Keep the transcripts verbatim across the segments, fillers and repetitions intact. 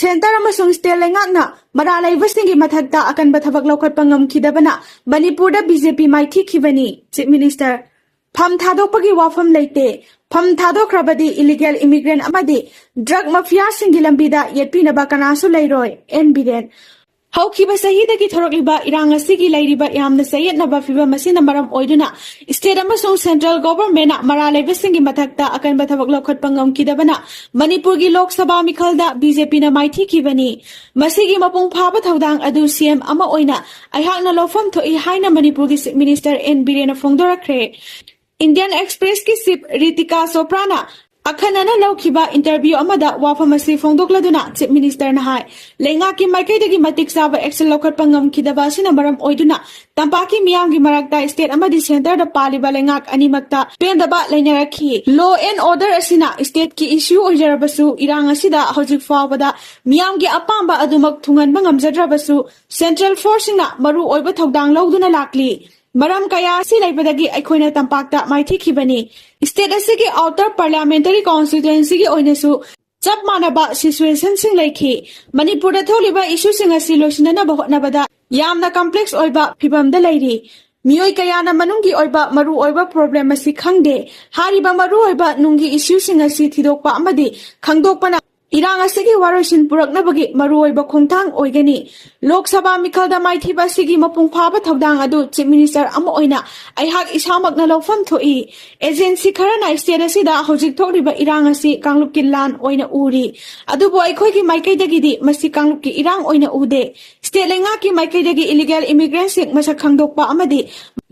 Centre ꯑꯃꯁꯨꯡ state ꯂꯩꯉꯥꯛꯅ ꯃꯔꯥ ꯂꯩꯕꯁꯤꯡꯒꯤ ꯃꯊꯛꯇ ꯑꯀꯟꯕ ꯊꯕꯛ ꯂꯧꯈꯠꯄ ꯉꯝꯈꯤꯗꯕꯅ ꯃꯅꯤꯄꯨꯔꯗ ꯕꯤ ꯖꯦ ꯄꯤ ꯃꯥꯏꯊꯤꯈꯤꯕꯅꯤ꯫ ꯆꯤꯐ ꯃꯤꯅꯤꯁꯇꯔ, ꯐꯝ ꯊꯥꯗꯣꯛꯄꯒꯤ ꯋꯥꯐꯝ ꯂꯩꯇꯦ꯫ ꯐꯝ ꯊꯥꯗꯣꯛꯈ꯭ꯔꯕꯗꯤ ꯏꯂꯤꯒꯦꯜ ꯏꯃꯤꯒ꯭ꯔꯦꯟ ꯑꯃꯗꯤ ꯗ꯭ꯔꯒ ꯃꯥꯐꯤꯌꯥꯁꯤꯡꯒꯤ ꯂꯝꯕꯤꯗ ꯌꯦꯠꯄꯤꯅꯕ ꯀꯅꯥꯁꯨ ꯂꯩꯔꯣꯏ, ꯑꯦꯟ ꯕꯤꯔꯦꯟ꯫ ꯍꯧꯈꯤꯕ ꯆꯍꯤꯗꯒꯤ ꯊꯣꯔꯛꯂꯤꯕ ꯏꯔꯥꯡ ꯑꯁꯤꯒꯤ ꯂꯩꯔꯤꯕ ꯌꯥꯝꯅ ꯆꯌꯦꯠꯅꯕ ꯐꯤꯚꯝ ꯑꯁꯤꯅ ꯃꯔꯝ ꯑꯣꯏꯗꯨꯅ ꯁ꯭ꯇꯦꯠ ꯑꯃꯁꯨꯡ ꯁꯦꯟꯇ꯭ꯔꯦꯜ ꯒꯣꯚꯔꯟꯃꯦꯟꯠꯅ ꯃꯔꯥ ꯂꯩꯕꯁꯤꯡꯒꯤ ꯃꯊꯛꯇ ꯑꯀꯟꯕ ꯊꯕꯛ ꯂꯧꯈꯠꯄ ꯉꯝꯈꯤꯗꯕꯅ ꯃꯅꯤꯄꯨꯔꯒꯤ ꯂꯣꯛ ꯁꯚꯥ ꯃꯤꯈꯜꯗ ꯕꯤ ꯖꯦ ꯄꯤꯅ ꯃꯥꯏꯊꯤꯈꯤꯕꯅꯤ꯫ ꯃꯁꯤꯒꯤ ꯃꯄꯨꯡ ꯐꯥꯕ ꯊꯧꯗꯥꯡ ꯑꯗꯨ ꯁꯤ ꯑꯦꯝ ꯑꯃ ꯑꯣꯏꯅ ꯑꯩꯍꯥꯛꯅ ꯂꯧꯐꯝ ꯊꯣꯛꯏ ꯍꯥꯏꯅ ꯃꯅꯤꯄꯨꯔꯒꯤ chief minister and ꯕꯤꯔꯦꯟꯅ ꯐꯣꯡꯗꯣꯔꯛꯈ꯭ꯔꯦ꯫ Indian ꯑꯦꯛꯁꯄ꯭ꯔꯦꯁꯀꯤ chief ꯔꯤꯇꯤꯀꯥ ꯆꯣꯄ꯭ꯔꯥꯅ ꯑꯈꯟꯅꯅ ꯂꯧꯈꯤꯕ ꯏꯟꯇꯔꯚ꯭ꯌꯨ ꯑꯃꯗ ꯋꯥꯐꯝ ꯑꯁꯤ ꯐꯣꯡꯗꯣꯛꯂꯗꯨꯅ ꯆꯤꯐ ꯃꯤꯅꯤꯁꯇꯔꯅ ꯍꯥꯏ, ꯂꯩꯉꯥꯛꯀꯤ ꯃꯥꯏꯀꯩꯗꯒꯤ ꯃꯇꯤꯛ ꯆꯥꯕ ꯑꯦꯛꯁꯟ ꯂꯧꯈꯠꯄ ꯉꯝꯈꯤꯗꯕ ꯑꯁꯤꯅ ꯃꯔꯝ ꯑꯣꯏꯗꯨꯅ ꯇꯝꯄꯥꯛꯀꯤ ꯃꯤꯌꯥꯝꯒꯤ ꯃꯔꯛꯇ ꯁ꯭ꯇꯦꯠ ꯑꯃꯗꯤ ꯁꯦꯟꯇꯔꯗ ꯄꯥꯜꯂꯤꯕ ꯂꯩꯉꯥꯛ ꯑꯅꯤꯃꯛꯇ ꯄꯦꯟꯗꯕ ꯂꯩꯅꯔꯛꯈꯤ꯫ ꯂꯣ ꯑꯦꯟ ꯑꯣꯔꯗꯔ ꯑꯁꯤꯅ ꯁ꯭ꯇꯦꯠꯀꯤ ꯏꯁꯨ ꯑꯣꯏꯖꯔꯕꯁꯨ ꯏꯔꯥꯡ ꯑꯁꯤꯗ ꯍꯧꯖꯤꯛ ꯐꯥꯎꯕꯗ ꯃꯤꯌꯥꯝꯒꯤ ꯑꯄꯥꯝꯕ ꯑꯗꯨꯃꯛ ꯊꯨꯡꯍꯟꯕ ꯉꯝꯖꯗ꯭ꯔꯕꯁꯨ ꯁꯦꯟꯇ꯭ꯔꯦꯜ ꯐꯣꯔꯁꯁꯤꯡꯅ ꯃꯔꯨ ꯑꯣꯏꯕ ꯊꯧꯗꯥꯡ ꯂꯧꯗꯨꯅ ꯂꯥꯛꯂꯤ꯫ ꯃꯔꯝ ꯀꯌꯥ ꯑꯁꯤ ꯂꯩꯕꯗꯒꯤ ꯑꯩꯈꯣꯏꯅ ꯇꯝꯄꯥꯛꯇ ꯃꯥꯏꯊꯤꯈꯤꯕꯅꯤ꯫ ꯁ꯭ꯇꯦꯠ ꯑꯁꯤꯒꯤ ꯑꯥꯎꯇꯔ ꯄꯥꯔꯂꯤꯌꯥꯃꯦꯟꯇꯔꯤ ꯀꯣꯟꯁꯇꯤꯇ꯭ꯋꯦꯟꯁꯤꯒꯤ ꯑꯣꯏꯅꯁꯨ ꯆꯞ ꯃꯥꯟꯅꯕ ꯁꯤꯆꯨꯋꯦꯁꯟꯁꯤꯡ ꯂꯩꯈꯤ꯫ ꯃꯅꯤꯄꯨꯔꯗ ꯊꯣꯛꯂꯤꯕ ꯏꯁꯨꯁꯤꯡ ꯑꯁꯤ ꯂꯣꯏꯁꯤꯟꯅꯅꯕ ꯍꯣꯠꯅꯕꯗ ꯌꯥꯝꯅ ꯀꯝꯄ꯭ꯂꯦꯛꯁ ꯑꯣꯏꯕ ꯐꯤꯚꯝꯗ ꯂꯩꯔꯤ꯫ ꯃꯤꯑꯣꯏ ꯀꯌꯥꯅ ꯃꯅꯨꯡꯒꯤ ꯑꯣꯏꯕ ꯃꯔꯨ ꯑꯣꯏꯕ ꯄ꯭ꯔꯣꯕ꯭ꯂꯦꯝ ꯑꯁꯤ ꯈꯪꯗꯦ꯫ ꯍꯥꯏꯔꯤꯕ ꯃꯔꯨ ꯑꯣꯏꯕ ꯅꯨꯡꯒꯤ ꯏꯁꯨꯁꯤꯡ ꯑꯁꯤ ꯊꯤꯗꯣꯛꯄ ꯑꯃꯗꯤ ꯈꯪꯗꯣꯛꯄꯅ ꯏꯔꯥꯡ ꯑꯁꯤꯒꯤ ꯋꯥꯔꯣꯏꯁꯤꯟ ꯄꯨꯔꯛꯅꯕꯒꯤ ꯃꯔꯨꯑꯣꯏꯕ ꯈꯣꯡꯊꯥꯡ ꯑꯣꯏꯒꯅꯤ꯫ ꯂꯣꯛ ꯁꯚꯥ ꯃꯤꯈꯜꯗ ꯃꯥꯏꯊꯤꯕ ꯑꯁꯤꯒꯤ ꯃꯄꯨꯡ ꯐꯥꯕ ꯊꯧꯗꯥꯡ ꯑꯗꯨ ꯆꯤꯐ ꯃꯤꯅꯤꯁꯇꯔ ꯑꯃ ꯑꯣꯏꯅ ꯑꯩꯍꯥꯛ ꯏꯁꯥꯃꯛꯅ ꯂꯧꯐꯝ ꯊꯣꯛꯏ꯫ ꯑꯦꯖꯦꯟꯁꯤ ꯈꯔꯅ ꯁ꯭ꯇꯦꯠ ꯑꯁꯤꯗ ꯍꯧꯖꯤꯛ ꯊꯣꯛꯂꯤꯕ ꯏꯔꯥꯡ ꯑꯁꯤ ꯀꯥꯡꯂꯨꯞꯀꯤ ꯂꯥꯟ ꯑꯣꯏꯅ ꯎꯔꯤ, ꯑꯗꯨꯕꯨ ꯑꯩꯈꯣꯏꯒꯤ ꯃꯥꯏꯀꯩꯗꯒꯤꯗꯤ ꯃꯁꯤ ꯀꯥꯡꯂꯨꯞꯀꯤ ꯏꯔꯥꯡ ꯑꯣꯏꯅ ꯎꯗꯦ꯫ ꯁ꯭ꯇꯦꯠ ꯂꯩꯉꯥꯛꯀꯤ ꯃꯥꯏꯀꯩꯗꯒꯤ ꯏꯂꯤꯒꯦꯜ ꯏꯃꯤꯒ꯭ꯔꯦꯟꯁꯤꯡ ꯃꯁꯛ ꯈꯪꯗꯣꯛꯄ ꯑꯃꯗꯤ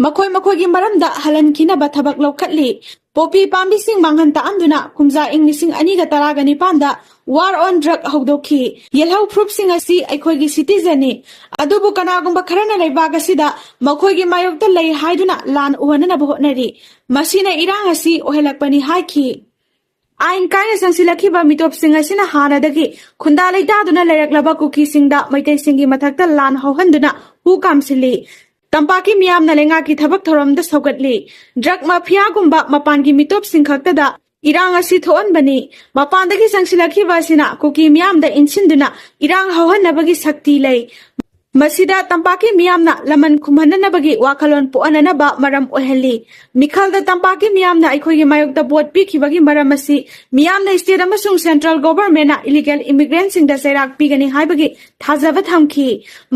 ꯃꯈꯣꯏ ꯃꯈꯣꯏꯒꯤ ꯃꯔꯝꯗ ꯍꯜꯍꯟꯈꯤꯅꯕ ꯊꯕꯛ ꯂꯧꯈꯠꯂꯤ꯫ ꯄꯣꯄꯤ ꯄꯥꯝꯕꯤꯁꯤꯡ ꯃꯥꯡꯍꯟ ꯇꯥꯛꯍꯟꯗꯨꯅ ꯀꯨꯝꯖꯥ ꯏꯪ ꯂꯤꯁꯤꯡ ꯑꯅꯤꯒ ꯇꯔꯥꯒ ꯅꯤꯄꯥꯟꯗ ꯋꯥꯔ ꯑꯣꯟ ꯗ꯭ꯔꯒ ꯍꯧꯗꯣꯛꯈꯤ꯫ ꯌꯦꯜꯍꯧ ꯐꯨꯔꯨꯞꯁꯤꯡ ꯑꯁꯤ ꯑꯩꯈꯣꯏꯒꯤ ꯁꯤꯇꯤꯖꯟꯅꯤ, ꯑꯗꯨꯕꯨ ꯀꯅꯥꯒꯨꯝꯕ ꯈꯔꯅ ꯂꯩꯕꯥꯛ ꯑꯁꯤꯗ ꯃꯈꯣꯏꯒꯤ ꯃꯥꯌꯣꯛꯇ ꯂꯩ ꯍꯥꯏꯗꯨꯅ ꯂꯥꯟ ꯎꯍꯟꯅꯅꯕ ꯍꯣꯠꯅꯔꯤ꯫ ꯃꯁꯤꯅ ꯏꯔꯥꯡ ꯑꯁꯤ ꯑꯣꯏꯍꯜꯂꯛꯄꯅꯤ ꯍꯥꯏꯈꯤ꯫ ꯑꯥꯏꯟ ꯀꯥꯏꯅ ꯆꯪꯁꯤꯜꯂꯛꯈꯤꯕ ꯃꯤꯇꯣꯞꯁꯤꯡ ꯑꯁꯤꯅ ꯍꯥꯟꯅꯗꯒꯤ ꯈꯨꯟꯗꯥ ꯂꯩꯇꯥꯗꯨꯅ ꯂꯩꯔꯛꯂꯕ ꯀꯨꯀꯤꯁꯤꯡꯗ ꯃꯩꯇꯩꯁꯤꯡꯒꯤ ꯃꯊꯛꯇ ꯂꯥꯟ ꯍꯧꯍꯟꯗꯨꯅ ꯍꯨ ꯀꯥꯝꯁꯤꯜꯂꯤ꯫ ꯇꯝꯄꯥꯛꯀꯤ ꯃꯤꯌꯥꯝꯅ ꯂꯩꯉꯥꯛꯀꯤ ꯊꯕꯛ ꯊꯧꯔꯝꯗ ꯁꯧꯒꯠꯂꯤ꯫ ꯗ꯭ꯔꯒ ꯃꯥꯐꯤꯌꯥꯒꯨꯝꯕ ꯃꯄꯥꯟꯒꯤ ꯃꯤꯇꯣꯞꯁꯤꯡ ꯈꯛꯇꯗ ꯏꯔꯥꯡ ꯑꯁꯤ ꯊꯣꯛꯍꯟꯕꯅꯤ꯫ ꯃꯄꯥꯟꯗꯒꯤ ꯆꯪꯁꯤꯜꯂꯛꯈꯤꯕ ꯑꯁꯤꯅ ꯀꯨꯀꯤ ꯃꯤꯌꯥꯝꯗ ꯏꯟꯁꯤꯟꯗꯨꯅ ꯏꯔꯥꯡ ꯍꯧꯍꯟꯅꯕꯒꯤ ꯁꯛꯇꯤ ꯂꯩ꯫ ꯃꯁꯤꯗ ꯇꯝꯄꯥꯛꯀꯤ ꯃꯤꯌꯥꯝꯅ ꯂꯃꯟ ꯈꯨꯝꯍꯟꯅꯅꯕꯒꯤ ꯋꯥꯈꯜꯂꯣꯟ ꯄꯣꯛꯍꯟꯅꯅꯕ ꯃꯔꯝ ꯑꯣꯏꯍꯜꯂꯤ꯫ ꯃꯤꯈꯜꯗ ꯇꯝꯄꯥꯛꯀꯤ ꯃꯤꯌꯥꯝꯅ ꯑꯩꯈꯣꯏꯒꯤ ꯃꯥꯌꯣꯛꯇ ꯚꯣꯠ ꯄꯤꯈꯤꯕꯒꯤ ꯃꯔꯝ ꯑꯁꯤ ꯃꯤꯌꯥꯝꯅ state ꯑꯃꯁꯨꯡ central governmentꯅ illegal immigrantꯁꯤꯡꯗ ꯆꯩꯔꯥꯛ ꯄꯤꯒꯅꯤ ꯍꯥꯏꯕꯒꯤ ꯊꯥꯖꯕ ꯊꯝꯈꯤ꯫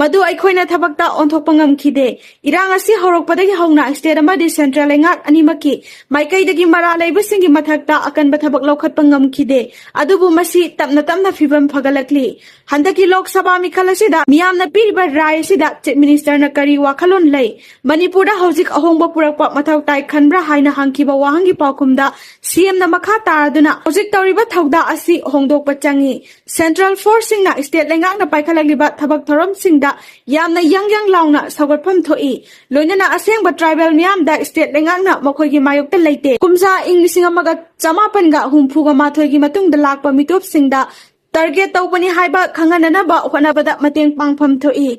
ꯃꯗꯨ ꯑꯩꯈꯣꯏꯅ ꯊꯕꯛꯇ ꯑꯣꯟꯊꯣꯛꯄ ꯉꯝꯈꯤꯗꯦ꯫ ꯏꯔꯥꯡ ꯑꯁꯤ ꯍꯧꯔꯛꯄꯗꯒꯤ ꯍꯧꯅ state ꯑꯃꯗꯤ central ꯂꯩꯉꯥꯛ ꯑꯅꯤꯃꯛꯀꯤ ꯃꯥꯏꯀꯩꯗꯒꯤ ꯃꯔꯥꯜ ꯂꯩꯕꯁꯤꯡꯒꯤ ꯃꯊꯛꯇ ꯑꯀꯟꯕ ꯊꯕꯛ ꯂꯧꯈꯠꯄ ꯉꯝꯈꯤꯗꯦ꯫ ꯑꯗꯨꯕꯨ ꯃꯁꯤ ꯇꯞꯅ ꯇꯞꯅ ꯐꯤꯕꯝ ꯐꯒꯠꯂꯛꯂꯤ꯫ ꯍꯟꯗꯛꯀꯤ ꯂꯣꯛ ꯁꯚꯥ ꯃꯤꯈꯜ ꯑꯁꯤꯗ ꯃꯤꯌꯥꯝꯅ ꯄꯤꯔꯤꯕ ꯔꯥꯏ ꯑꯁꯤꯗ Chief Ministerꯅ ꯀꯔꯤ ꯋꯥꯈꯜꯂꯣꯟ ꯂꯩ? ꯃꯅꯤꯄꯨꯔꯗ ꯍꯧꯖꯤꯛ ꯑꯍꯣꯡꯕ ꯄꯨꯔꯛꯄ ꯃꯊꯧ ꯇꯥꯏ ꯈꯟꯕ꯭ꯔꯥ ꯍꯥꯏꯅ ꯍꯪꯈꯤꯕ ꯋꯥꯍꯪꯒꯤ ꯄꯥꯎꯈꯨꯝꯗ CMꯅ ꯃꯈꯥ ꯇꯥꯔꯗꯨꯅ, ꯍꯧꯖꯤꯛ ꯇꯧꯔꯤꯕ ꯊꯧꯗꯥ ꯑꯁꯤ ꯍꯣꯡꯗꯣꯛꯄ ꯆꯪꯏ꯫ Central forceꯁꯤꯡꯅ state ꯂꯩꯉꯥꯛꯅ ꯄꯥꯏꯈꯠꯂꯛꯂꯤꯕ ꯊꯕꯛ ꯊꯧꯔꯝꯁꯤꯡꯗ ꯌꯥꯝꯅ ꯌꯪ ꯌꯪ ꯂꯥꯎꯅ ꯁꯧꯒꯠꯐꯝ ꯊꯣꯛꯏ꯫ ꯂꯣꯏꯅꯅ ꯑꯁꯦꯡꯕ tribal ꯃꯤꯌꯥꯝꯗ state ꯂꯩꯉꯥꯛꯅ ꯃꯈꯣꯏꯒꯤ ꯃꯥꯌꯣꯛꯇ ꯂꯩꯇꯦ꯫ ꯀꯨꯝꯖꯥ ꯏꯪ ꯂꯤꯁꯤꯡ ꯑꯃꯒ ꯆꯃꯥꯄꯟꯒ ꯍꯨꯝꯐꯨꯒ ꯃꯥꯊꯣꯏꯒꯤ ꯃꯇꯨꯡꯗ ꯂꯥꯛꯄ ꯃꯤꯇꯣꯞꯁꯤꯡꯗ target ꯇꯧꯕꯅꯤ ꯍꯥꯏꯕ ꯈꯪꯍꯟꯅꯅꯕ ꯍꯣꯠꯅꯕꯗ ꯃꯇꯦꯡ ꯄꯥꯡꯐꯝ ꯊꯣꯛꯏ꯫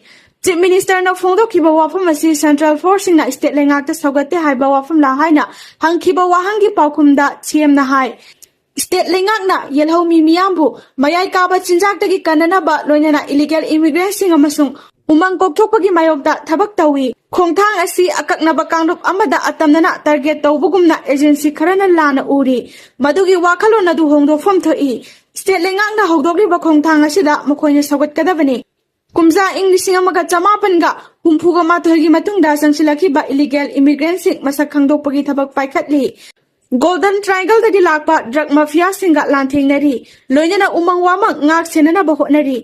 Chief Ministerꯅ ꯐꯣꯡꯗꯣꯛꯈꯤꯕ ꯋꯥꯐꯝ ꯑꯁꯤ central forceꯁꯤꯡꯅ state ꯂꯩꯉꯥꯛꯇ ꯁꯧꯒꯠꯇꯦ ꯍꯥꯏꯕ ꯋꯥꯐꯝꯂ ꯍꯥꯏꯅ ꯍꯪꯈꯤꯕ ꯋꯥꯍꯪꯒꯤ ꯄꯥꯎꯈꯨꯝꯗ CMꯅ ꯍꯥꯏ, state ꯂꯩꯉꯥꯛꯅ ꯌꯦꯜꯍꯧꯃꯤ ꯃꯤꯌꯥꯝꯕꯨ ꯃꯌꯥꯏ ꯀꯥꯕ ꯆꯤꯟꯖꯥꯛꯇꯒꯤ ꯀꯟꯅꯅꯕ, ꯂꯣꯏꯅꯅ illegal immigrantꯁꯤꯡ ꯑꯃꯁꯨꯡ ꯎꯃꯪ ꯀꯣꯛꯊꯣꯛꯄꯒꯤ ꯃꯥꯌꯣꯛꯇ ꯊꯕꯛ ꯇꯧꯏ꯫ ꯈꯣꯡꯊꯥꯡ ꯑꯁꯤ ꯑꯀꯛꯅꯕ ꯀꯥꯡꯂꯨꯞ ꯑꯃꯗ ꯑꯇꯝꯅꯅ target ꯇꯧꯕꯒꯨꯝꯅ agency ꯈꯔꯅ ꯂꯥꯟꯅ ꯎꯔꯤ꯫ ꯃꯗꯨꯒꯤ ꯋꯥꯈꯜꯂꯣꯟ ꯑꯗꯨ ꯍꯣꯡꯗꯣꯛꯐꯝ ꯊꯣꯛꯏ꯫ State ꯂꯩꯉꯥꯛꯅ ꯍꯧꯗꯣꯛꯂꯤꯕ ꯈꯣꯡꯊꯥꯡ ꯑꯁꯤꯗ ꯃꯈꯣꯏꯅ ꯁꯧꯒꯠꯀꯗꯕꯅꯤ꯫ ꯀꯨꯝꯖꯥ ꯏꯪ ꯂꯤꯁꯤꯡ ꯑꯃꯒ ꯆꯃꯥꯄꯟꯒ ꯍꯨꯝꯐꯨꯒ ꯃꯥꯊꯣꯏꯒꯤ ꯃꯇꯨꯡꯗ ꯆꯪꯁꯤꯜꯂꯛꯈꯤꯕ illegal immigrantꯁꯤꯡ ꯃꯁꯛ ꯈꯪꯗꯣꯛꯄꯒꯤ ꯊꯕꯛ ꯄꯥꯏꯈꯠꯂꯤ꯫ Golden Triangleꯗꯒꯤ ꯂꯥꯛꯄ drug mafiaꯁꯤꯡꯒ ꯂꯥꯟꯊꯦꯡꯅꯔꯤ, ꯂꯣꯏꯅꯅ ꯎꯃꯪ ꯋꯥꯃꯪ ꯉꯥꯛ ꯁꯦꯟꯅꯅꯕ ꯍꯣꯠꯅꯔꯤ꯫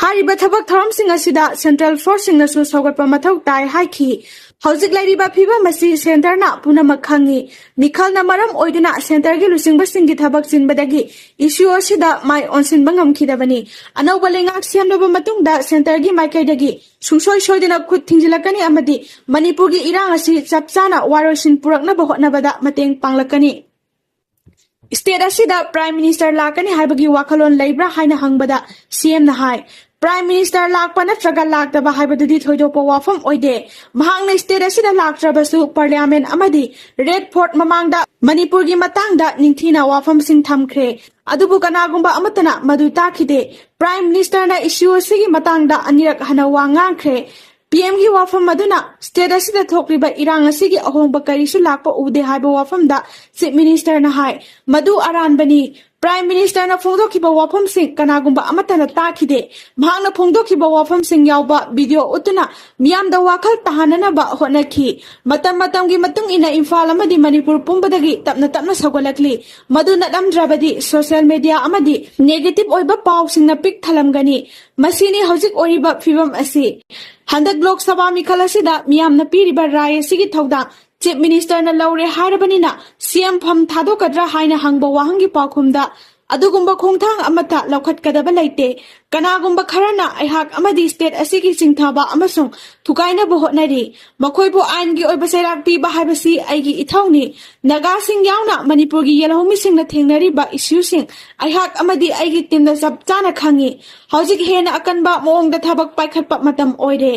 ꯍꯥꯏꯔꯤꯕ ꯊꯕꯛ ꯊꯧꯔꯝꯁꯤꯡ ꯑꯁꯤꯗ central forceꯁꯤꯡꯅꯁꯨ ꯁꯧꯒꯠꯄ ꯃꯊꯧ ꯇꯥꯏ ꯍꯥꯏꯈꯤ꯫ ꯍꯧꯖꯤꯛ ꯂꯩꯔꯤꯕ ꯐꯤꯕꯝ ꯑꯁꯤ centreꯅ ꯄꯨꯝꯅꯃꯛ ꯈꯪꯏ꯫ ꯃꯤꯈꯜꯅ ꯃꯔꯝ ꯑꯣꯏꯗꯨꯅ centreꯒꯤ ꯂꯨꯆꯤꯡꯕꯁꯤꯡꯒꯤ ꯊꯕꯛ ꯆꯤꯟꯕꯗꯒꯤ issue ꯑꯁꯤꯗ ꯃꯥꯏ ꯑꯣꯟꯁꯤꯟꯕ ꯉꯝꯈꯤꯗꯕꯅꯤ꯫ ꯑꯅꯧꯕ ꯂꯩꯉꯥꯛ ꯁꯦꯝꯂꯕ ꯃꯇꯨꯡꯗ centreꯒꯤ ꯃꯥꯏꯀꯩꯗꯒꯤ ꯁꯨꯡꯁꯣꯏ ꯁꯣꯏꯗꯅ ꯈꯨꯠ ꯊꯤꯡꯖꯤꯜꯂꯛꯀꯅꯤ ꯑꯃꯗꯤ ꯃꯅꯤꯄꯨꯔꯒꯤ ꯏꯔꯥꯡ ꯑꯁꯤ ꯆꯞ ꯆꯥꯅ ꯋꯥꯔꯣꯏꯁꯤꯟ ꯄꯨꯔꯛꯅꯕ ꯍꯣꯠꯅꯕꯗ ꯃꯇꯦꯡ ꯄꯥꯡꯂꯛꯀꯅꯤ꯫ State ꯑꯁꯤꯗ Prime Minister ꯂꯥꯛꯀꯅꯤ ꯍꯥꯏꯕꯒꯤ ꯋꯥꯈꯜꯂꯣꯟ ꯂꯩꯕ꯭ꯔꯥ ꯍꯥꯏꯅ ꯍꯪꯕꯗ CMꯅ ꯍꯥꯏ, Prime Minister ꯂꯥꯛꯄ ꯅꯠꯇ꯭ꯔꯒ ꯂꯥꯛꯇꯕ ꯍꯥꯏꯕꯗꯨꯗꯤ ꯊꯣꯏꯗꯣꯛꯄ ꯋꯥꯐꯝ ꯑꯣꯏꯗꯦ꯫ ꯃꯍꯥꯛꯅ state ꯑꯁꯤꯗ ꯂꯥꯛꯇ꯭ꯔꯕꯁꯨ Parliament ꯑꯃꯗꯤ Red Fort ꯃꯃꯥꯡꯗ ꯃꯅꯤꯄꯨꯔꯒꯤ ꯃꯇꯥꯡꯗ ꯅꯤꯡꯊꯤꯅ ꯋꯥꯐꯝꯁꯤꯡ ꯊꯝꯈ꯭ꯔꯦ꯫ ꯑꯗꯨꯕꯨ ꯀꯅꯥꯒꯨꯝꯕ ꯑꯃꯠꯇꯅ ꯃꯗꯨ ꯇꯥꯈꯤꯗꯦ꯫ Prime Minister ꯅ issue ꯑꯁꯤꯒꯤ ꯃꯇꯥꯡꯗ ꯑꯅꯤꯔꯛ ꯍꯟꯅ ꯋꯥ ꯉꯥꯡꯈ꯭ꯔꯦ꯫ P M ꯒꯤ ꯋꯥꯐꯝ ꯑꯗꯨꯅ state ꯑꯁꯤꯗ ꯊꯣꯛꯂꯤꯕ ꯏꯔꯥꯡ ꯑꯁꯤꯒꯤ ꯑꯍꯣꯡꯕ ꯀꯔꯤꯁꯨ ꯂꯥꯛꯄ ꯎꯗꯦ ꯍꯥꯏꯕ ꯋꯥꯐꯝꯗ Chief Minister ꯅ ꯍꯥꯏ, ꯃꯗꯨ ꯑꯔꯥꯟꯕꯅꯤ꯫ Prime Minister ꯅ ꯐꯣꯡꯗꯣꯛꯈꯤꯕ ꯋꯥꯐꯝꯁꯤꯡ ꯀꯅꯥꯒꯨꯝꯕ ꯑꯃꯠꯇꯅ ꯇꯥꯈꯤꯗꯦ꯫ ꯃꯍꯥꯛꯅ ꯐꯣꯡꯗꯣꯛꯈꯤꯕ ꯋꯥꯐꯝꯁꯤꯡ ꯌꯥꯎꯕ video ꯎꯠꯇꯨꯅ ꯃꯤꯌꯥꯝꯗ ꯋꯥꯈꯜ ꯇꯥꯍꯟꯅꯅꯕ ꯍꯣꯠꯅꯈꯤ꯫ ꯃꯇꯝ ꯃꯇꯝꯒꯤ ꯃꯇꯨꯡ ꯏꯟꯅ ꯏꯝꯐꯥꯜ ꯑꯃꯗꯤ ꯃꯅꯤꯄꯨꯔ ꯄꯨꯝꯕꯗꯒꯤ ꯇꯞꯅ ꯇꯞꯅ ꯁꯧꯒꯠꯂꯛꯂꯤ꯫ ꯃꯗꯨ ꯅꯠꯂꯝꯗ꯭ꯔꯕꯗꯤ social media ꯑꯃꯗꯤ negative ꯑꯣꯏꯕ ꯄꯥꯎꯁꯤꯡꯅ ꯄꯤꯛ ꯊꯜꯂꯝꯒꯅꯤ꯫ ꯃꯁꯤꯅꯤ ꯍꯧꯖꯤꯛ ꯑꯣꯏꯔꯤꯕ ꯐꯤꯕꯝ ꯑꯁꯤ꯫ ꯍꯟꯗꯛ ꯂꯣꯛ ꯁꯚꯥ ꯃꯤꯈꯜ ꯑꯁꯤꯗ ꯃꯤꯌꯥꯝꯅ ꯄꯤꯔꯤꯕ ꯔꯥꯏ ꯑꯁꯤꯒꯤ ꯊꯧꯗꯥꯡ Chief Minister ꯅ ꯂꯧꯔꯦ ꯍꯥꯏꯔꯕꯅꯤꯅ C M ꯐꯝ ꯊꯥꯗꯣꯛꯀꯗ꯭ꯔꯥ ꯍꯥꯏꯅ ꯍꯪꯕ ꯋꯥꯍꯪꯒꯤ ꯄꯥꯎꯈꯨꯝꯗ ꯑꯗꯨꯒꯨꯝꯕ ꯈꯣꯡꯊꯥꯡ ꯑꯃꯠꯇ ꯂꯧꯈꯠꯀꯗꯕ ꯂꯩꯇꯦ꯫ ꯀꯅꯥꯒꯨꯝꯕ ꯈꯔꯅ ꯑꯩꯍꯥꯛ ꯑꯃꯗꯤ state ꯑꯁꯤꯒꯤ ꯆꯤꯡꯊꯕ ꯑꯃꯁꯨꯡ ꯊꯨꯒꯥꯏꯅꯕ ꯍꯣꯠꯅꯔꯤ꯫ ꯃꯈꯣꯏꯕꯨ ꯑꯥꯏꯟꯒꯤ ꯑꯣꯏꯕ ꯆꯩꯔꯥꯛ ꯄꯤꯕ ꯍꯥꯏꯕꯁꯤ ꯑꯩꯒꯤ ꯏꯊꯧꯅꯤ꯫ ꯅꯥꯒꯥꯁꯤꯡ ꯌꯥꯎꯅ ꯃꯅꯤꯄꯨꯔꯒꯤ ꯌꯦꯜꯍꯧꯃꯤꯁꯤꯡꯅ ꯊꯦꯡꯅꯔꯤꯕ issue ꯁꯤꯡ ꯑꯩꯍꯥꯛ ꯑꯃꯗꯤ ꯑꯩꯒꯤ team ꯅ ꯆꯞ ꯆꯥꯅ ꯈꯪꯏ꯫ ꯍꯧꯖꯤꯛ ꯍꯦꯟꯅ ꯑꯀꯟꯕ ꯃꯑꯣꯡꯗ ꯊꯕꯛ ꯄꯥꯏꯈꯠꯄ ꯃꯇꯝ ꯑꯣꯏꯔꯦ꯫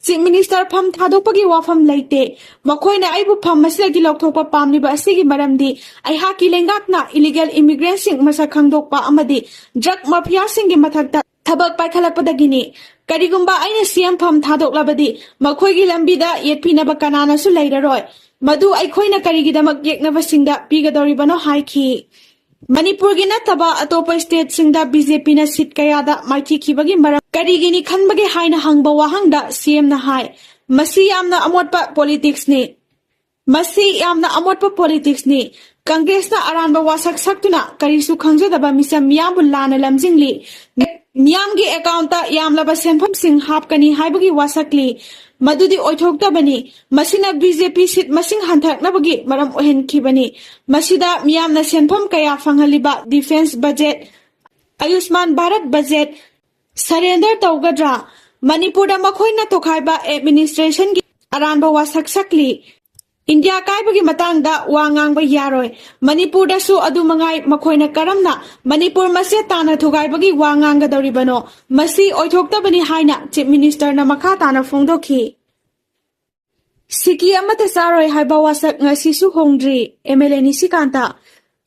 Chief Minister ꯐꯝ ꯊꯥꯗꯣꯛꯄꯒꯤ ꯋꯥꯐꯝ ꯂꯩꯇꯦ꯫ ꯃꯈꯣꯏꯅ ꯑꯩꯕꯨ ꯐꯝ ꯑꯁꯤꯗꯒꯤ ꯂꯧꯊꯣꯛꯄ ꯄꯥꯝꯂꯤꯕ ꯑꯁꯤꯒꯤ ꯃꯔꯝꯗꯤ ꯑꯩꯍꯥꯛꯀꯤ ꯂꯩꯉꯥꯛꯅ illegal immigrant ꯁꯤꯡ ꯃꯁꯛ ꯈꯪꯗꯣꯛꯄ ꯑꯃꯗꯤ drug mafia ꯁꯤꯡꯒꯤ ꯃꯊꯛꯇ ꯊꯕꯛ ꯄꯥꯏꯈꯠꯂꯛꯄꯗꯒꯤꯅꯤ꯫ ꯀꯔꯤꯒꯨꯝꯕ ꯑꯩꯅ C M ꯐꯝ ꯊꯥꯗꯣꯛꯂꯕꯗꯤ ꯃꯈꯣꯏꯒꯤ ꯂꯝꯕꯤꯗ ꯌꯦꯠꯄꯤꯅꯕ ꯀꯅꯥꯅꯁꯨ ꯂꯩꯔꯔꯣꯏ꯫ ꯃꯗꯨ ꯑꯩꯈꯣꯏꯅ ꯀꯔꯤꯒꯤꯗꯃꯛ ꯌꯦꯛꯅꯕꯁꯤꯡꯗ ꯄꯤꯒꯗꯧꯔꯤꯕꯅꯣ ꯍꯥꯏꯈꯤ꯫ ꯃꯅꯤꯄꯨꯔꯒꯤ ꯅꯠꯇꯕ ꯑꯇꯣꯞꯄ state ꯁꯤꯡꯗ B J P ꯅ seat ꯀꯌꯥꯗ ꯃꯥꯏꯊꯤꯈꯤꯕꯒꯤ ꯃꯔꯝ ꯀꯔꯤꯒꯤꯅꯤ ꯈꯟꯕꯒꯦ ꯍꯥꯏꯅ ꯍꯪꯕ ꯋꯥꯍꯪꯗ C M ꯅ ꯍꯥꯏ, ꯃꯁꯤ ꯌꯥꯝꯅ ꯑꯃꯣꯠꯄ politics ꯅꯤ꯫ ꯃꯁꯤ ꯌꯥꯝꯅ ꯑꯃꯣꯠꯄ politics ꯅꯤ꯫ Congress ꯅ ꯑꯔꯥꯟꯕ ꯋꯥꯁꯛ ꯁꯛꯇꯨꯅ ꯀꯔꯤꯁꯨ ꯈꯪꯖꯗꯕ ꯃꯤꯆꯝ ꯃꯤꯌꯥꯝꯕꯨ ꯂꯥꯟꯅ ꯂꯝꯖꯤꯡꯂꯤ꯫ ꯃꯤꯌꯥꯝꯒꯤ account ꯇ ꯌꯥꯝꯂꯕ ꯁꯦꯟꯐꯝꯁꯤꯡ ꯍꯥꯞꯀꯅꯤ ꯍꯥꯏꯕꯒꯤ ꯋꯥꯁꯛꯂꯤ꯫ ꯃꯗꯨꯗꯤ ꯑꯣꯏꯊꯣꯛꯇꯕꯅꯤ꯫ ꯃꯁꯤꯅ B J P seat ꯃꯁꯤꯡ ꯍꯟꯊꯔꯛꯅꯕꯒꯤ ꯃꯔꯝ ꯑꯣꯏꯍꯟꯈꯤꯕꯅꯤ꯫ ꯃꯁꯤꯗ ꯃꯤꯌꯥꯝꯅ ꯁꯦꯟꯐꯝ ꯀꯌꯥ ꯐꯪꯍꯜꯂꯤꯕ defence budget, Ayushman Bharat budget surrender ꯇꯧꯒꯗ꯭ꯔꯥ? ꯃꯅꯤꯄꯨꯔꯗ ꯃꯈꯣꯏꯅ ꯇꯣꯈꯥꯏꯕ administration ꯒꯤ ꯑꯔꯥꯟꯕ ꯋꯥꯁꯛ ꯁꯛꯂꯤ꯫ ꯏꯟꯗꯤꯌꯥ ꯀꯥꯏꯕꯒꯤ ꯃꯇꯥꯡꯗ ꯋꯥ ꯉꯥꯡꯕ ꯌꯥꯔꯣꯏ꯫ ꯃꯅꯤꯄꯨꯔꯗꯁꯨ ꯑꯗꯨ ꯃꯉꯥꯏ, ꯃꯈꯣꯏꯅ ꯀꯔꯝꯅ ꯃꯅꯤꯄꯨꯔ ꯃꯁꯦ ꯇꯥꯅ ꯊꯨꯒꯥꯏꯕꯒꯤ ꯋꯥ ꯉꯥꯡꯒꯗꯧꯔꯤꯕꯅꯣ? ꯃꯁꯤ ꯑꯣꯏꯊꯣꯛꯇꯕꯅꯤ ꯍꯥꯏꯅ ꯆꯤꯐ ꯃꯤꯅꯤꯁꯇꯔꯅ ꯃꯈꯥ ꯇꯥꯅ ꯐꯣꯡꯗꯣꯛꯈꯤ꯫ ꯁꯤꯀꯤ ꯑꯃꯠꯇ ꯆꯥꯔꯣꯏ ꯍꯥꯏꯕ ꯋꯥꯁꯛ ꯉꯁꯤꯁꯨ ꯍꯣꯡꯗ꯭ꯔꯤ꯫ M L A Nishikanta.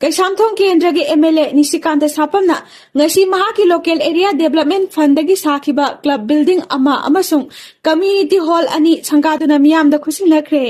Keishamthong ꯀꯦꯟꯗ꯭ꯔꯒꯤ ꯑꯦꯝ ꯑꯦꯜ ꯑꯦ ꯅꯤꯁꯤꯀꯥꯟꯇ ꯁꯥꯄꯝꯅ ꯉꯁꯤ ꯃꯍꯥꯛꯀꯤ ꯂꯣꯀꯦꯜ ꯑꯦꯔꯤꯌꯥ ꯗꯦꯕꯂꯞꯃꯦꯟ ꯐꯟꯗꯒꯤ ꯁꯥꯈꯤꯕ ꯀ꯭ꯂꯕ ꯕꯤꯜꯗꯤꯡ ꯑꯃ ꯑꯃꯁꯨꯡ ꯀꯝꯃ꯭ꯌꯨꯅꯤꯇꯤ ꯍꯣꯜ ꯑꯅꯤ ꯁꯪꯒꯥꯗꯨꯅ ꯃꯤꯌꯥꯝꯗ ꯈꯨꯠꯁꯤꯟꯅꯈ꯭ꯔꯦ꯫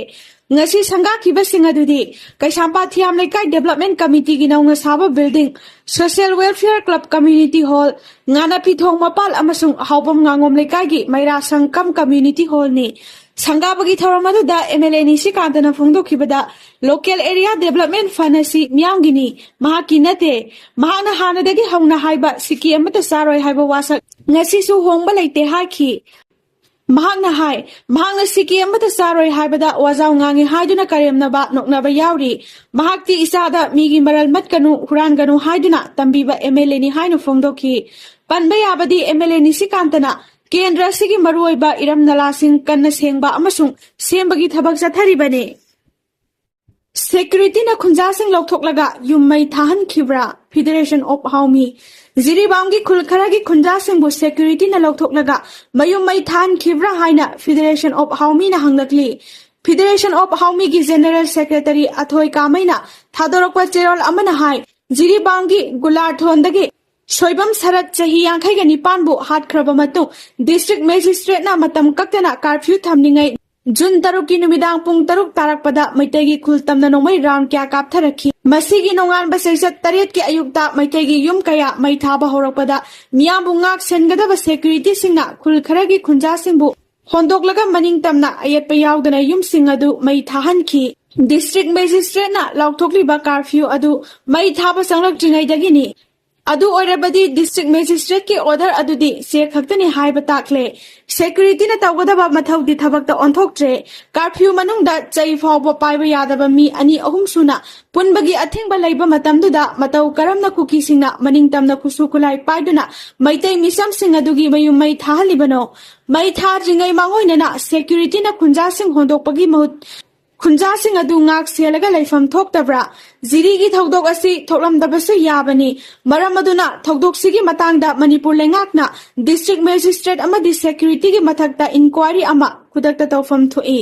ꯉꯁꯤ ꯁꯪꯒꯥꯈꯤꯕꯁꯤꯡ ꯑꯗꯨꯗꯤ ꯀꯩꯁꯥꯝꯄꯥꯠ ꯊꯤꯌꯥꯝ ꯂꯩꯀꯥꯏ ꯗꯦꯕꯂꯞꯃꯦꯟ ꯀꯃꯤꯇꯤꯒꯤ ꯅꯧꯅ ꯁꯥꯕ building, social welfare club community hall, ꯉꯥꯅꯐꯤꯊꯣꯡ ꯃꯄꯥꯜ ꯑꯃꯁꯨꯡ ꯍꯥꯎꯕꯝ ꯉꯥꯉꯣꯝ ꯂꯩꯀꯥꯏꯒꯤ ꯃꯩꯔꯥ ꯁꯪ ꯀꯝ ꯀꯝꯃ꯭ꯌꯨꯅꯤꯇꯤ ꯍꯣꯜꯅꯤ꯫ ꯁꯪꯒꯥꯕꯒꯤ ꯊꯧꯔꯝ ꯑꯗꯨꯗ ꯑꯦꯝ ꯑꯦꯜ ꯑꯦ ꯅꯤꯁꯤꯀꯥꯟꯇꯅ ꯐꯣꯡꯗꯣꯛꯈꯤꯕꯗ, ꯂꯣꯀꯦꯜ ꯑꯦꯔꯤꯌꯥ ꯗꯦꯕꯂꯞꯃꯦꯟ ꯐꯟ ꯑꯁꯤ ꯃꯤꯌꯥꯝꯒꯤꯅꯤ, ꯃꯍꯥꯛꯀꯤ ꯅꯠꯇꯦ꯫ ꯃꯍꯥꯛꯅ ꯍꯥꯟꯅꯗꯒꯤ ꯍꯧꯅ ꯍꯥꯏꯕ ꯁꯤꯀꯤ ꯑꯃꯠꯇ ꯆꯥꯔꯣꯏ ꯍꯥꯏꯕ ꯋꯥꯁꯛ ꯉꯁꯤꯁꯨ ꯍꯣꯡꯕ ꯂꯩꯇꯦ ꯍꯥꯏꯈꯤ꯫ ꯃꯍꯥꯛꯅ ꯍꯥꯏ, ꯃꯍꯥꯛꯅ ꯁꯤꯀꯤ ꯑꯃꯠꯇ ꯆꯥꯔꯣꯏ ꯍꯥꯏꯕꯗ ꯋꯥꯖꯥꯎ ꯉꯥꯡꯉꯤ ꯍꯥꯏꯗꯨꯅ ꯀꯔꯦꯝꯅꯕ, ꯅꯣꯛꯅꯕ ꯌꯥꯎꯔꯤ꯫ ꯃꯍꯥꯛꯇꯤ ꯏꯆꯥꯗ ꯃꯤꯒꯤ ꯃꯔꯜ ꯃꯠꯀꯅꯨ, ꯍꯨꯔꯥꯟꯒꯅꯨ ꯍꯥꯏꯗꯨꯅ ꯇꯝꯕꯤꯕ ꯑꯦꯝ ꯑꯦꯜ ꯑꯦꯅꯤ ꯍꯥꯏꯅ ꯐꯣꯡꯗꯣꯛꯈꯤ꯫ ꯄꯟꯕ ꯌꯥꯕꯗꯤ ꯑꯦꯝ ꯑꯦꯜ ꯑꯦ ꯅꯤꯁꯤꯀꯥꯟꯇꯅ ꯀꯦꯟꯗ꯭ꯔ ꯑꯁꯤꯒꯤ ꯃꯔꯨꯑꯣꯏꯕ ꯏꯔꯝ ꯅꯂꯥꯁꯤꯡ ꯀꯟꯅ ꯁꯦꯡꯕ ꯑꯃꯁꯨꯡ ꯁꯦꯝꯕꯒꯤ ꯊꯕꯛ ꯆꯠꯊꯔꯤꯕꯅꯤ꯫ ꯁꯦꯀ꯭ꯌꯨꯔꯤꯇꯤꯅ ꯈꯨꯟꯖꯥꯁꯤꯡ ꯂꯧꯊꯣꯛꯂꯒ ꯌꯨꯝ ꯃꯩ ꯊꯥꯍꯟꯈꯤꯕ꯭ꯔꯥ? Federation of ꯍꯥꯎꯃꯤ꯫ ꯖꯤꯔꯤꯕꯥꯝꯒꯤ ꯈꯨꯜ ꯈꯔꯒꯤ ꯈꯨꯟꯖꯥꯁꯤꯡꯕꯨ ꯁꯦꯀ꯭ꯌꯨꯔꯤꯇꯤꯅ ꯂꯧꯊꯣꯛꯂꯒ ꯃꯌꯨꯝ ꯃꯩ ꯊꯥꯍꯟꯈꯤꯕ꯭ꯔꯥ ꯍꯥꯏꯅ ꯐꯦꯗꯔꯦꯁꯟ ꯑꯣꯐ ꯍꯥꯎꯃꯤꯅ ꯍꯪꯂꯛꯂꯤ꯫ ꯐꯦꯗꯔꯦꯁꯟ ꯑꯣꯐ ꯍꯥꯎꯃꯤꯒꯤ ꯖꯦꯅꯔꯦꯜ ꯁꯦꯀ꯭ꯔꯦꯇꯔꯤ ꯑꯊꯣꯏ ꯀꯥꯃꯩꯅ ꯊꯥꯗꯣꯔꯛꯄ ꯆꯦꯔꯣꯜ ꯑꯃꯅ ꯍꯥꯏ, ꯖꯤꯔꯤꯕꯥꯝꯒꯤ ꯒꯨꯂꯥꯔꯊꯣꯟꯗꯒꯤ ꯁꯣꯏꯕꯝ ꯁꯔꯠ ꯆꯍꯤ ꯌꯥꯡꯈꯩꯒ ꯅꯤꯄꯥꯟꯕꯨ ꯍꯥꯠꯈ꯭ꯔꯕ ꯃꯇꯨꯡ ꯗꯤꯁꯇ꯭ꯔꯤꯛ ꯃꯦꯖꯤꯁꯇ꯭ꯔꯦꯠꯅ ꯃꯇꯝ ꯀꯛꯇꯅ ꯀꯥꯔꯐ꯭ꯌꯨ ꯊꯝꯂꯤꯉꯩ ꯖꯨꯟ ꯇꯔꯨꯛꯀꯤ ꯅꯨꯃꯤꯗꯥꯡ ꯄꯨꯡ ꯇꯔꯨꯛ ꯇꯥꯔꯛꯄꯗ ꯃꯩꯇꯩꯒꯤ ꯈꯨꯜ ꯇꯝꯅ ꯅꯣꯡꯃꯩ ꯔꯥꯎꯟ ꯀꯌꯥ ꯀꯥꯞꯊꯔꯛꯈꯤ꯫ ꯃꯁꯤꯒꯤ ꯅꯣꯡꯉꯥꯟꯕ ꯆꯩꯆꯠ ꯇꯔꯦꯠꯀꯤ ꯑꯌꯨꯛꯇ ꯃꯩꯇꯩꯒꯤ ꯌꯨꯝ ꯀꯌꯥ ꯃꯩ ꯊꯥꯕ ꯍꯧꯔꯛꯄꯗ ꯃꯤꯌꯥꯝꯕꯨ ꯉꯥꯛ ꯁꯦꯟꯒꯗꯕ ꯁꯦꯀ꯭ꯌꯨꯔꯤꯇꯤꯁꯤꯡꯅ ꯈꯨꯜ ꯈꯔꯒꯤ ꯈꯨꯟꯖꯥꯁꯤꯡꯕꯨ ꯍꯣꯟꯗꯣꯛꯂꯒ ꯃꯅꯤꯡ ꯇꯝꯅ ꯑꯌꯦꯠꯄ ꯌꯥꯎꯗꯅ ꯌꯨꯝꯁꯤꯡ ꯑꯗꯨ ꯃꯩ ꯊꯥꯍꯟꯈꯤ꯫ ꯗꯤꯁꯇ꯭ꯔꯤꯛ ꯃꯦꯖꯤꯁꯇ꯭ꯔꯦꯠꯅ ꯂꯥꯎꯊꯣꯛꯂꯤꯕ ꯀꯥꯔꯐ꯭ꯌꯨ ꯑꯗꯨ ꯃꯩ ꯊꯥꯕ ꯆꯪꯂꯛꯇ꯭ꯔꯤꯉꯩꯗꯒꯤꯅꯤ꯫ ꯑꯗꯨ ꯑꯣꯏꯔꯕꯗꯤ ꯗꯤꯁꯇ꯭ꯔꯤꯛ ꯃꯦꯖꯤꯁꯇ꯭ꯔꯦꯠꯀꯤ ꯑꯣꯔꯗꯔ ꯑꯗꯨꯗꯤ ꯆꯦ ꯈꯛꯇꯅꯤ ꯍꯥꯏꯕ ꯇꯥꯛꯂꯦ꯫ ꯁꯦꯀ꯭ꯌꯨꯔꯤꯇꯤꯅ ꯇꯧꯒꯗꯕ ꯃꯊꯧꯗꯤ ꯊꯕꯛꯇ ꯑꯣꯟꯊꯣꯛꯇ꯭ꯔꯦ꯫ ꯀꯥꯔꯐ꯭ꯌꯨ ꯃꯅꯨꯡꯗ ꯆꯩ ꯐꯥꯎꯕ ꯄꯥꯏꯕ ꯌꯥꯗꯕ ꯃꯤ ꯑꯅꯤ ꯑꯍꯨꯝ ꯁꯨꯅ ꯄꯨꯟꯕꯒꯤ ꯑꯊꯤꯡꯕ ꯂꯩꯕ ꯃꯇꯝꯗꯨꯗ ꯃꯇꯧ ꯀꯔꯝꯅ ꯀꯨꯀꯤꯁꯤꯡꯅ ꯃꯅꯤꯡ ꯇꯝꯅ ꯈꯨꯠꯁꯨ ꯈꯨꯠꯂꯥꯏ ꯄꯥꯏꯗꯨꯅ ꯃꯩꯇꯩ ꯃꯤꯆꯝꯁꯤꯡ ꯑꯗꯨꯒꯤ ꯃꯌꯨꯝ ꯃꯩ ꯊꯥꯍꯜꯂꯤꯕꯅꯣ? ꯃꯩ ꯊꯥꯗ꯭ꯔꯤꯉꯩ ꯃꯥꯡꯑꯣꯏꯅꯅ ꯁꯦꯀ꯭ꯌꯨꯔꯤꯇꯤꯅ ꯈꯨꯟꯖꯥꯁꯤꯡ ꯍꯣꯟꯗꯣꯛꯄꯒꯤ ꯃꯍꯨꯠ ꯈꯨꯟꯖꯥꯁꯤꯡ ꯑꯗꯨ ꯉꯥꯛ ꯁꯦꯜꯂꯒ ꯂꯩꯐꯝ ꯊꯣꯛꯇꯕ꯭ꯔꯥ? ꯖꯤꯔꯤꯒꯤ ꯊꯧꯗꯣꯛ ꯑꯁꯤ ꯊꯣꯛꯂꯝꯗꯕꯁꯨ ꯌꯥꯕꯅꯤ꯫ ꯃꯔꯝ ꯑꯗꯨꯅ ꯊꯧꯗꯣꯛꯁꯤꯒꯤ ꯃꯇꯥꯡꯗ ꯃꯅꯤꯄꯨꯔ ꯂꯩꯉꯥꯛꯅ district magistrate ꯑꯃꯗꯤ security ꯒꯤ ꯃꯊꯛꯇ inquiry ꯑꯃ ꯈꯨꯗꯛꯇ ꯇꯧꯐꯝ ꯊꯣꯛꯏ꯫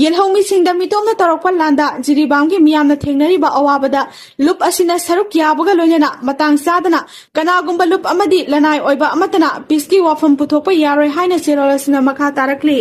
ꯌꯦꯜꯍꯧꯃꯤꯁꯤꯡꯗ ꯃꯤꯇꯣꯞꯅ ꯇꯧꯔꯛꯄ ꯂꯥꯟꯗ ꯖꯤꯔꯤꯕꯥꯝꯒꯤ ꯃꯤꯌꯥꯝꯅ ꯊꯦꯡꯅꯔꯤꯕ ꯑꯋꯥꯕꯗ ꯂꯨꯞ ꯑꯁꯤꯅ ꯁꯔꯨꯛ ꯌꯥꯕꯒ ꯂꯣꯏꯅꯅ ꯃꯇꯥꯡ ꯆꯥꯗꯅ ꯀꯅꯥꯒꯨꯝꯕ ꯂꯨꯞ ꯑꯃꯗꯤ ꯂꯅꯥꯏ ꯑꯣꯏꯕ ꯑꯃꯠꯇꯅ peace ꯀꯤ ꯋꯥꯐꯝ ꯄꯨꯊꯣꯛꯄ ꯌꯥꯔꯣꯏ ꯍꯥꯏꯅ ꯆꯦꯔꯣꯜ ꯑꯁꯤꯅ ꯃꯈꯥ ꯇꯥꯔꯛꯂꯤ꯫